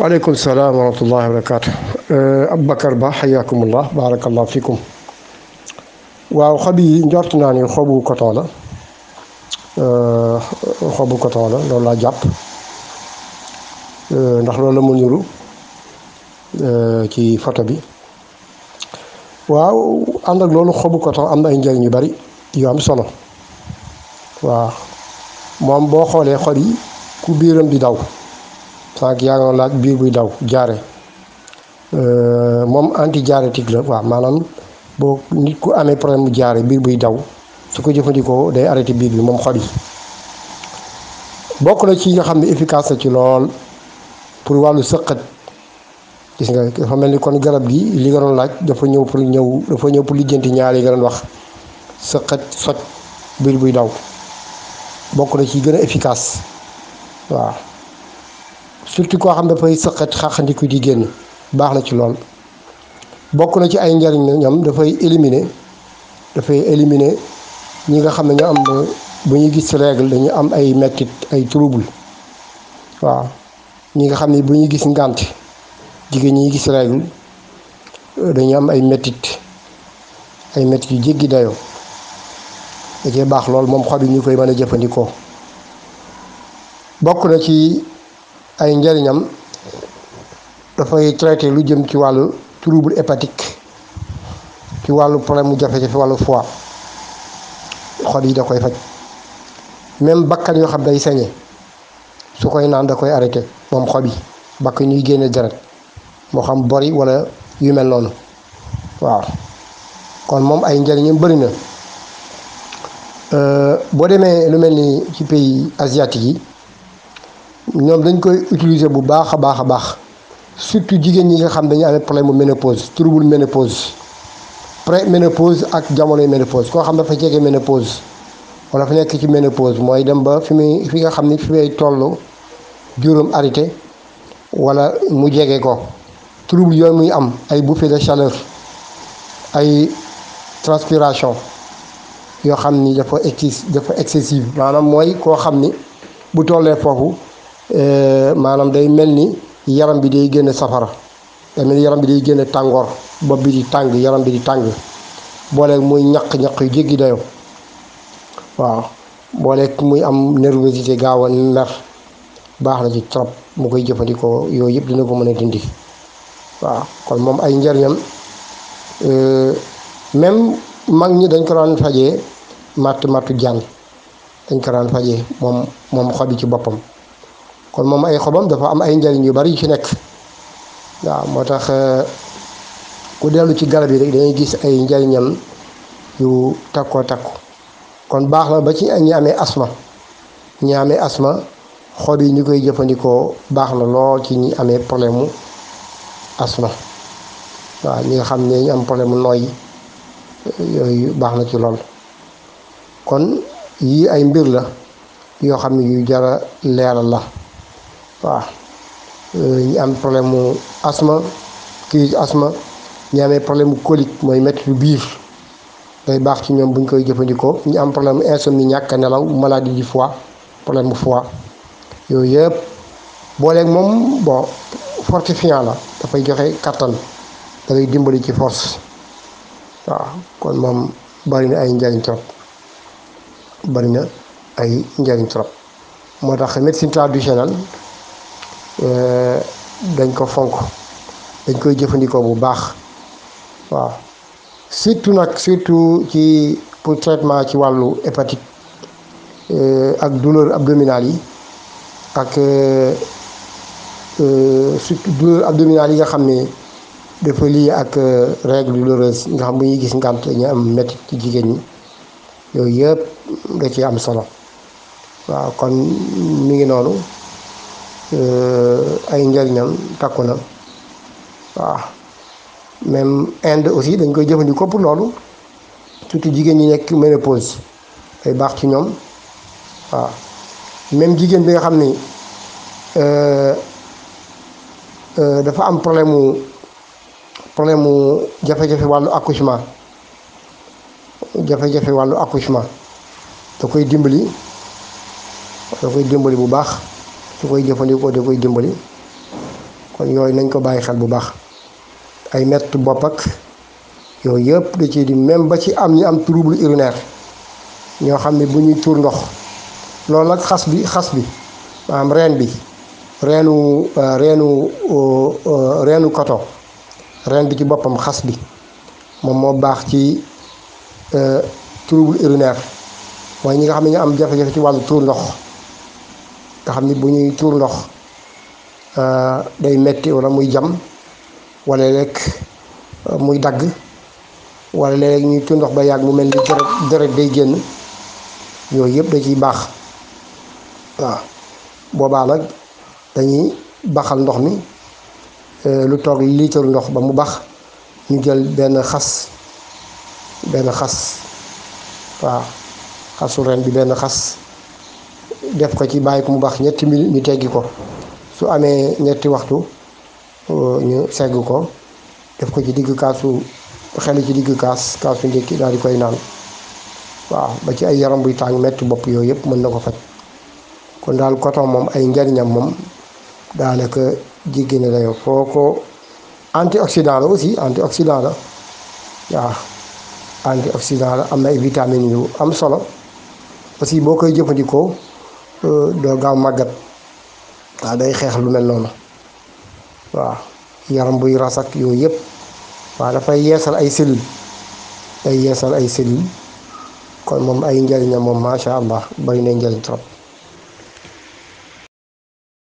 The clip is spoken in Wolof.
waaleykum salaam wa rahmatullahi wa barakaatu. Aboubacar Ba xayaakumullah baarakallahu fikum. waaw xob yi njort naa ni xobu coton la. xobu coton la loolu laa jàpp. ndax loolu la mu niru ci photo bi. waaw ànd ak loolu xobu coton am na ay njëriñ yu bari yu am solo. waaw moom boo xoolee xob yi ku biiram di daw. sànq yaa ngi laaj biir buy daw jaare moom antidiurétique la. waaw maanaam boo nit ku amee problème mu jaare biir buy daw su ko jëfandikoo day arrêté biir bi moom xob yi. bokk na ci nga xam ne efficace na ci lool pour wàllu sëqat. gis nga dafa mel ni kon garab gi li nga doon laaj dafa ñëw pour lijjanti ñaar yi nga doon wax sëqat soj biir buy daw bokk na ci gën a efficace. waaw surtout koo xam dafay sëqat xàqandiku di génn baax na ci lool. bokk na ci ay njariñ na ñoom dafay éliminer ñi nga xam ne ñoo am bu ñuy gis règle dañu am ay mettit ay trouble. waaw ñi nga xam ne bu ñuy gis ngànt jigéen ñi gis règle dañu am ay mettit yu jéggi dayoo da cee baax lool moom xob yi ñu koy mën a jëfandikoo. bokk na ci ay njariñam dafay traité lu jëm ci wàllu trouble hépatique ci wàllu problème mu jafe-jafe wàllu foie xob yi da koy faj. même bakkan yoo xam day sañe su koy naan da koy arrêté moom xob yi bakkan ñuy génne deret moo xam bori wala yu mel noonu. waaw kon moom ay njariñam bëri na. boo demee lu mel ni ci pays asiatique yi ñoom dañ koy utiliser bu baax a baax surtout jigéen ñi nga xam dañu amee problème mu ménopause trouble ménopause pré-ménopause ak jamonoy ménopause koo xam dafa jege ménopause wala fa nekk ci ménopause mooy dem ba fi nga xam ni fi may toll juróom arrêté wala mu jege ko. trouble yooyu muy am ay bouffée de chaleur ay transpiration yoo xam ni dafa excessive maanaam mooy koo xam ni bu tollee foofu maanaam day mel ni yaram bi day génn safara day mel ni yaram bi day génn tàngoor bopp bi di tàng yaram bi di tàng booleeg muy ñaq yu jéggi dayoo. waaw booleeg muy am nervosité gaaw a mer baax na ci trop mu koy jëfandikoo yooyu yëpp dina ko mën a dindi. waaw kon moom ay njariñam même mag ñi dañ ko daan fajee mattu jaan dañ ko daan fajee moom xob yi ci boppam. kon moom ay xobam dafa am ay njariñ yu bari yu ci nekk. waaw moo tax ku dellu ci garab yi rek dañuy gis ay njariñam yu takkoo takku. kon baax na ba ci ñi amee asma xob yi ñu koy jëfandikoo baax na lool ci ñi amee problème mu asma. waaw ñi nga xam ne ñu am problème mu nooy yooyu baax na ci lool. kon yii ay mbir la yoo xam ne yu jara leeral la. waaw ñi am problème mu asma ñi amee problème mu colique mooy mettitu biir day baax ci ñoom bu ñu koy jëfandikoo. ñu am problème mu insomnie ñàkk a nelaw maladie du foie problème mu foie yooyu yëpp booleeg moom bon fortifiant la dafay joxe kattan da lay dimbali ci force. waaw kon moom bari na ay njariñ trop moo tax médecine traditionnelle dañ ko fonk dañ koy jëfandikoo bu baax. waaw surtout ci pour traitement ci wàllu hépatique ak douleur abdominale yi ak surtout douleur abdominale yi nga xam ne dafa lié ak règle douloureuse nga xam bu ñuy gis ngànt ñu am métti ci jigéen ñi yooyu yëpp da ci am solo. waaw kon mi ngi noonu ay njariñam takku na. waaw même Inde aussi dañ koy jëfandikoo pour loolu surtout jigéen ñi nekk ménopause day baax ci ñoom. waaw même jigéen bi nga xam ni dafa am problème mu jafe-jafe wàllu accouchement da koy dimbali bu baax su koy jëfandikoo da koy dimbali. kon yooyu nañ ko bàyyi xel bu baax. ay mett bopp ak yooyu yëpp da ciy di même ba ci am ñi am trouble urinaire ñoo xam ne bu ñuy tuur ndox loolu ak xas bi maanaam reen bi reenu koto reen bi ci boppam xas bi moom moo baax ci trouble urinaire mooy ñi nga xam ne ñu am jafe-jafe ci wàllu tuur ndox nga xam ni bu ñuy tuur ndox day metti wala muy jam wala léeg muy dagg wala léeg ñuy tuur ndox ba yàgg mu mel ni deret day génn yooyu yëpp da ciy baax waaw boobaa nag dañuy baxal ndox mi lu toog liitaru ndox ba mu bax ñu jël benn xas waaw xasu ren bi benn xas def ko ci bàyyi ko mu bax ñetti minute ñu teggi ko su amee ñetti waxtu ñu segg ko def ko ci digg kaasu xel ci digg kaasu ndékki daal di koy naan waaw ba ci ay yaram buy tàng metti bopp yooyu yëpp mën na ko faj kon daal coton moom ay njariñam moom daanaka jéggi na dayoo foo ko antioxydant la aussi antioxydant la waaw antioxydant la am na ay vitamines yu am solo aussi boo koy jëfandikoo doo gaaw màggat waaw day xeex lu mel noonu waaw yaram buy rasak yooyu yëpp waaw dafay yeesal ay cellules kon moom ay njariñam moom macha allah bari na njariñ trop.